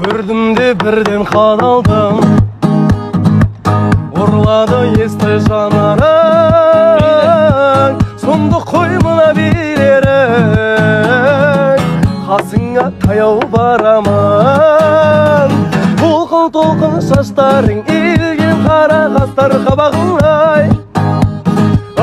Көрдім де бірден қадалдым. Ұрлады есті жанарың, сұмдық қой мына билерің. Қасыңа таяу барамын. Толқын толқын шаштарың, иілген қара қастар қабағың-ай.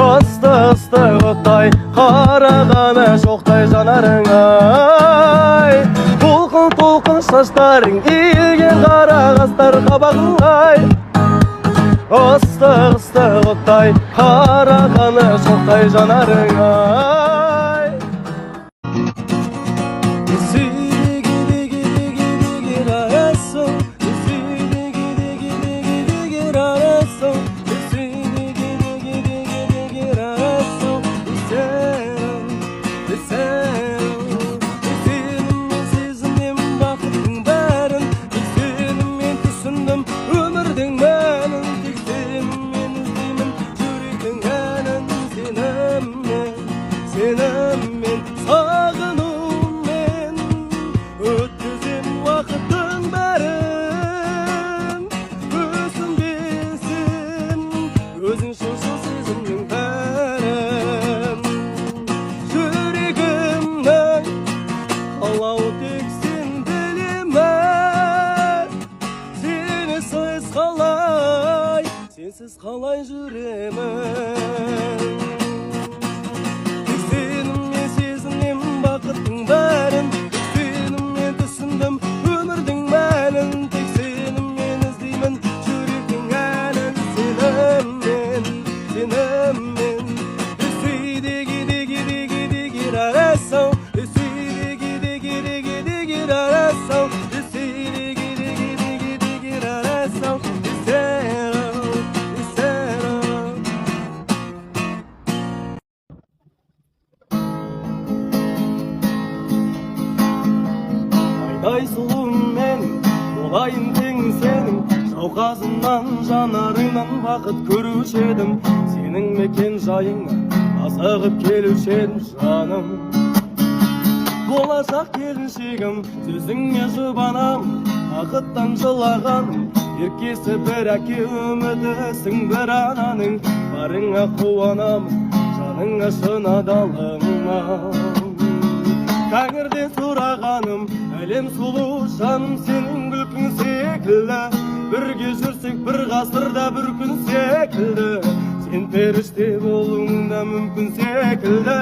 Ыстық ыстық оттай, қарағаны жоқтай жанарың-ай. Толқын толқын шаштарың, иілген қара қастар қабағың-ай. Ыстық ыстық оттай, қарағаны жоқтай жанарың-ай. Сенсіз қалай жүремін? Тек сені мен сезінемін бақыттың бәрін. Тек сені мен түсіндім өмірдің мәнін. Тек сені мен іздеймін жүректің әнін. Сені мен, сені мен. Айдай сұлуым менің, болайын теңің сенің. Жауқазыннан жанарыңнан бақыт көруші едім. Сенің мекен жайыңа асығып келуші едім жаным. Болашақ келіншегім, сөзіңе жұбанам. Бақыттан жылағаным, еркесі бір әке, үмітісің бір ананың. Барыңа қуанамын, жаныңа шын адалымын. Тәңірден сұрағаным, әлем сұлу жаным сенің күлкің секілді. Бірге жүрсек бір ғасырда бір күн секілді. Сен періште болуың да мүмкін секілді.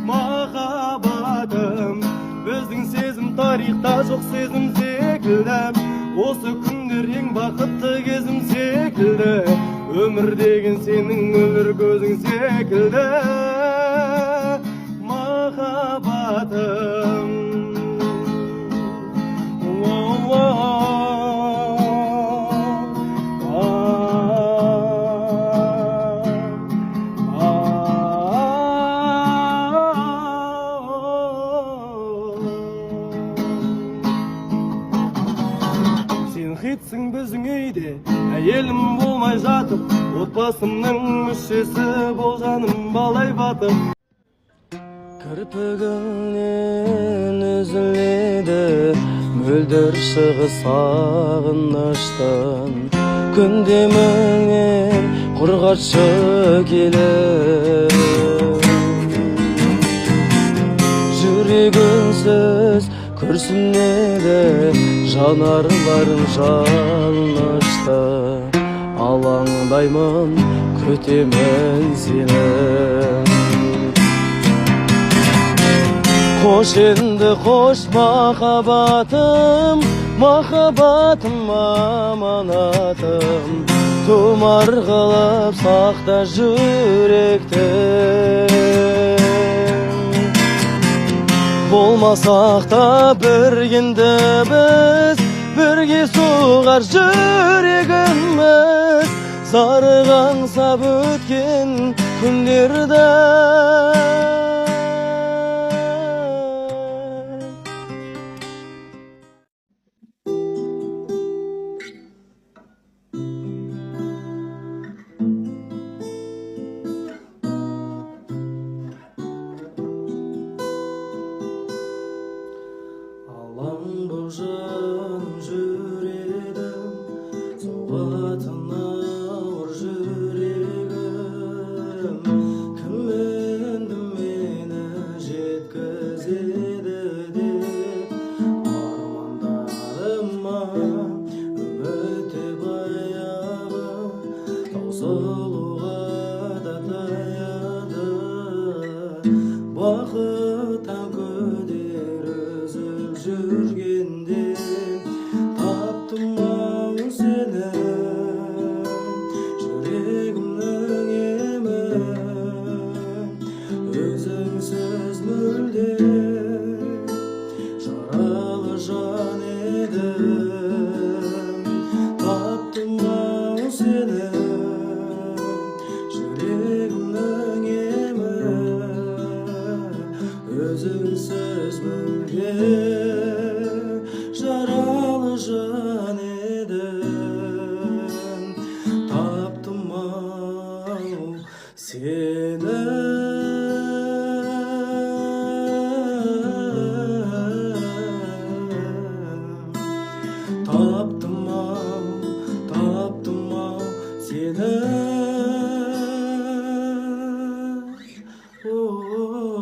Махаббатым, біздің сезім тарихта жоқ сезім секілді. Осы күндер ең бақытты кезім секілді. Өмір деген сенің мөлдір көзің секілді. Махаббатым. Сен хитсің біздің үйде, әйелім болмай жатып, отбасымның мүшесі бол жаным балай батып. Кірпігіңнен үзіледі мөлдір шығыс сағыныштан. Күнде міңнен құрғатшы келіп. Жүрегінсіз күрсінеді жанарларым жалынышты. Алаңдаймын, күтемін сені. Қош енді қош махаббатым, махаббатым аманатым. Тұмар қылып сақта жүректі. Болмасақ та біргенді біз, бірге соғар жүрегіміз. Зарық аңсап өткен күндерді. Сенге жаралы жан едім, таптым ау сені. Таптым ау, таптым ау сені. О.